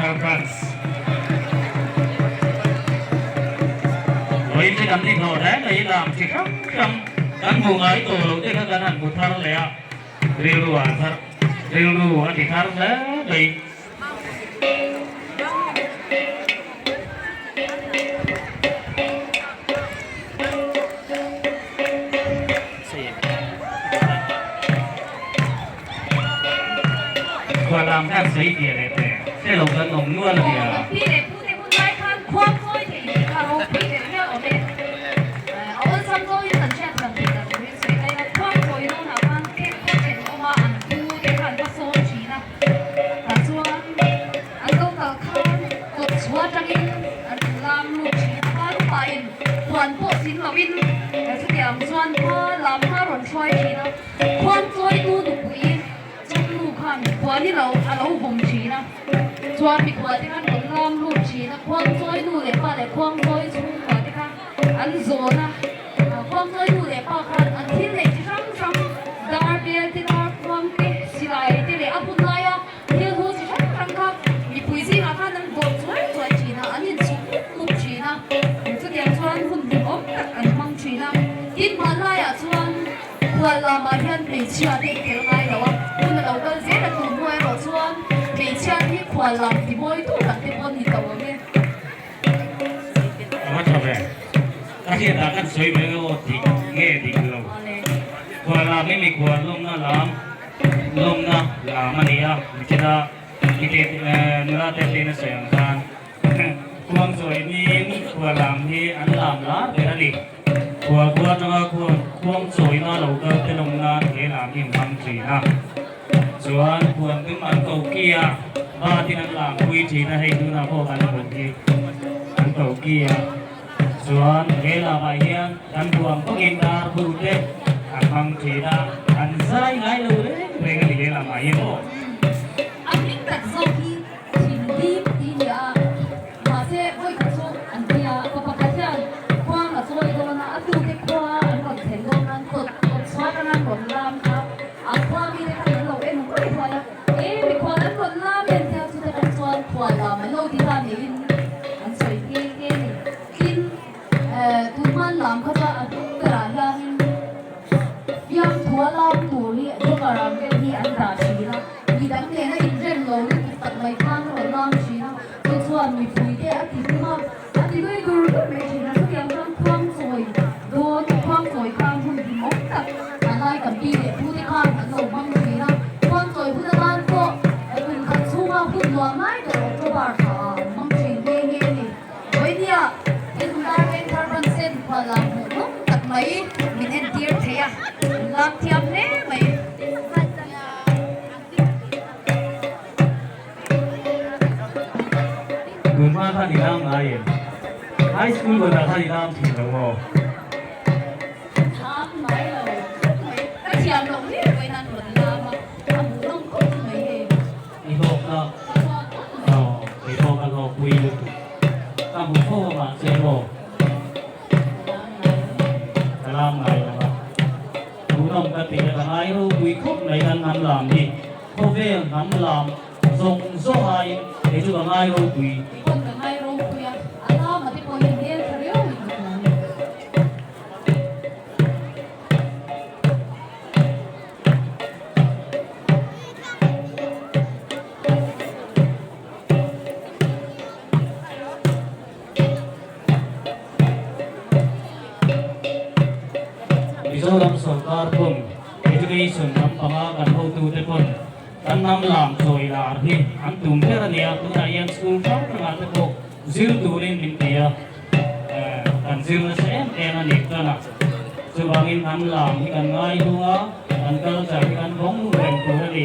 Vengthar Branch. Vawiin chu kan inhlawh hle mai lam chi hrang hrang kan hmuh ngai tawh loh te kha kan han hmu thar leh a, rilru ah thar rilru a ti thar hle mai. Khualam khan sawi piah leh teh hre lo kan awm nual a nia. Pi leh pu te hun lai khan khuangchawi theih leh kha ropui deuh hial awm e. A awlsam zawngin kan hriat thiam theih dan turin sawi ta ila, khuangchawi dawnah khan cake khaw then awm a, an pu te khan va sawm thin a. Tah chuan an lo kal khan kawt chhuah atangin an lam lut thin a, pa lupain huan pawh tling loin chutiang chuan hma lam hma rawn hruai thin a, khuangchawitu nupui chawmnu khan huan i lo a lo vawm thin a, chuan mikhual te khan rawn lam lut thin a, khuangchawi nu leh pa leh khuangchawi chhungkua te kha an zawn a, khuangchawi nu leh pa khan an thil neih chi hrang hrang dar bel te dar khuang te silai te leh a hun laia thil hu chi hrang hrang kha mipui zingah khan an bawh chuai chuai thin a, an inchhuk mup mup thin a, chutiang chuan hun hlimawm tak an hmang thin a, tin hmanlaiah chuan Khual lamah hian hmeichhia te i tel ngai lo a, hun a lo kal zel a tun hnu erawh chuan hmeichhia te hi khual lam ti mawi tu tak te pawh an ni tawh awm e. A va tha ve. Ka hriat ah kan sawi mai aw dik nge dik lo. Khual lam hi mikhual lawmna lam lawmna lam a ni a, nichina mite nula te te in a sawi ang khan khuangchawi niin khual lam hi an lam lar ber a ni. Khual khua atanga khuang chawina lo kal te lawm nan he lam hi an hmang thin a. Chuan khuan dum an ko ki a, batin an lam pui thin a, hei tunah pawh kan hmuh hi an ko ki a. Chuan he lamah hian kan hmu ang bawkin dar bu te an hmang thin a, an zai ngai lo reng reng a ni he lamah hian aw. A hming tak zawk hi Thindim tih a ni a. Mahse, vawikhat chu an ti a, pa pakhat hian khuang a chawi dawn a, a tute khua an rawn thlen dawn nan kawt kawt chhuat anga an rawn lam kha a khua mite khan an lo en huai huai a, e mikhual an rawn lam em tia chute pawh chuan khual lam an lo ti ta niin an sawi nghe nghe a ni. Tin, tunhman lam kha chuan a hnung berah hianin fiamthua lam tur hi joker ang deuh hi an dah thin a, midang nena inrem lo lutuk tak mai khan a rawn lam thin a. Chu chuan mipuite a ti hlim a, a ti nui dur dur mai thin a. Chutiang chuan khuangchawi dawn, khuangchawi khan hun hlimawm tak hmanlai kan pi leh pute khan an lo hmang thin a. Khuangchawi hun atan pawh kum khat chhunga hun nuam lai ber October thla ah an hmang thin nghe nghe a ni. Vawinia thilhun dar veng thar hman sen khual lam hmuh nawm tak mai min entir thei a, an lam thiam hle mai. Tun hma khan i lam ngai em? High school kawtah khan i lam thin lo maw? Lam ngai lo khawp mai. Ka thiam loh hle mai nan rawn lam a, a hmuh nawm khawp mai hei. I hlawkna aw kei pawh ka hlawkpui lutuk. Ka hmu fo a mahse maw? Ka lam ngai lo a. Hmuh nawm ka ti a, ka ngai ropui khawp mai kan hnam lam hi. Khawvel hnam lam zawng zawng aiin kei chu ka ngai ropui. Kei pawh ka ngai ropui a, a lama te pawh hi hmel tha riau in ka hmu a ni. Mizoram sorkar pawn Education lampanga kan hotute pawn kan hnam lam chawi lar hi an tum ber a nia, tunah hian school hrang hrangah te pawh zir turin min ti a, kan zir nasa em em a ni chuan a, chuvangin hnam lam hi kan ngai hlung a, kan culture hi kan vawng reng tur a ni,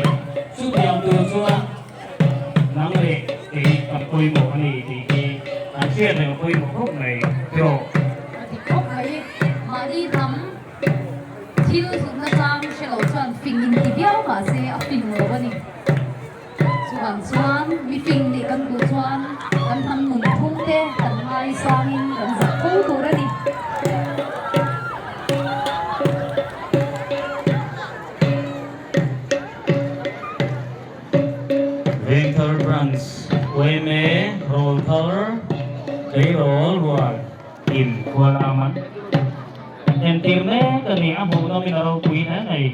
chutiang tur chuan. Nang leh kei kan pawimawh a ni tih hi an hriat reng a pawimawh khawp mai tiraw. A ti khawp mai. Mahni hnam thil hlutna chang hre lo chuan fing in ti viau mahse a fing lo a ni. Chuvang chuan mi fing nih kan duh chuan kan hnam nun phung te kan ngaisangin kan zah fo tur a ni. Vengthar Branch YMA. Yma rawlthar tleirawl rual in khualam an entir mek a ni, a hmuhnawmin a ropui hle mai.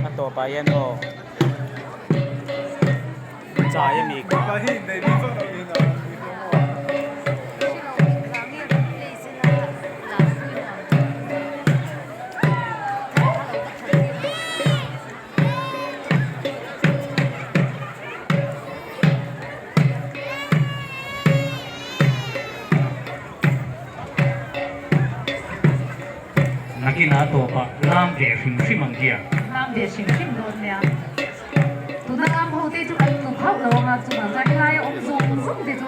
A tawpah hian aw chai a mi kha. Nakinah tawpah lam ve hrim hrim ang hian. Lam ve hrim hrim dawn nia. Tuna lam ho te chu kan tluk hauh lo anga chungah chuan helai a awm zawng zawng te chu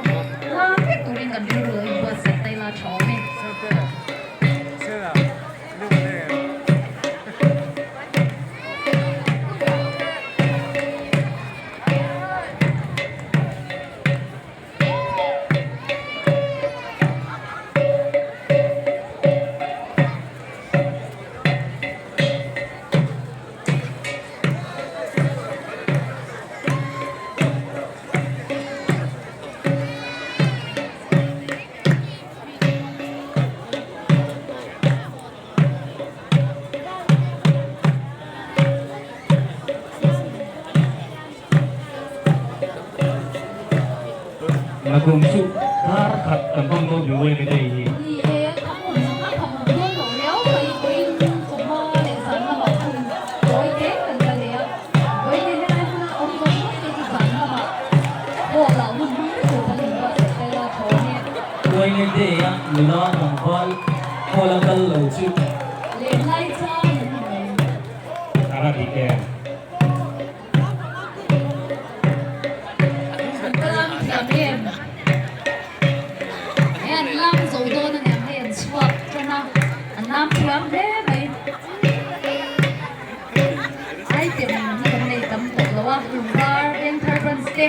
lam vek turin kan rilru lo inbuatsaih ta ila tha awm e. Nakum chu dar khat kan hmang dawn ru em i hi. Ni e, a hmun a kham awm dawn loh riau mai, vawiin chawhma leh zan lamah hun tawi te kan la nei a, vawiin hi helai hmuna awm zawng zawng te chu zan lamah hall ah hun hmang vek tur kan inbuatsaih tel a thaw a nia. Uaine day a nula tlangval hall a kal lo chu. Lenglai chang an ni mai. A va dik em? An ka lam thiam em? Hei an lam zo dawn a niang hei an chhuak tan a, an lam thiam hle mai. Item hi kan nei tam tawh lo a, Lungvar Vengthar Branch te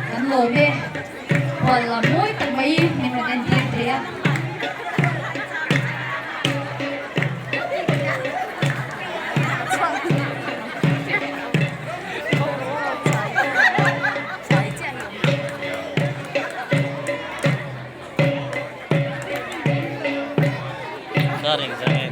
kan lawm e. Hual lam mawi tak mai min rawn entir thei a. Dar engzah nge?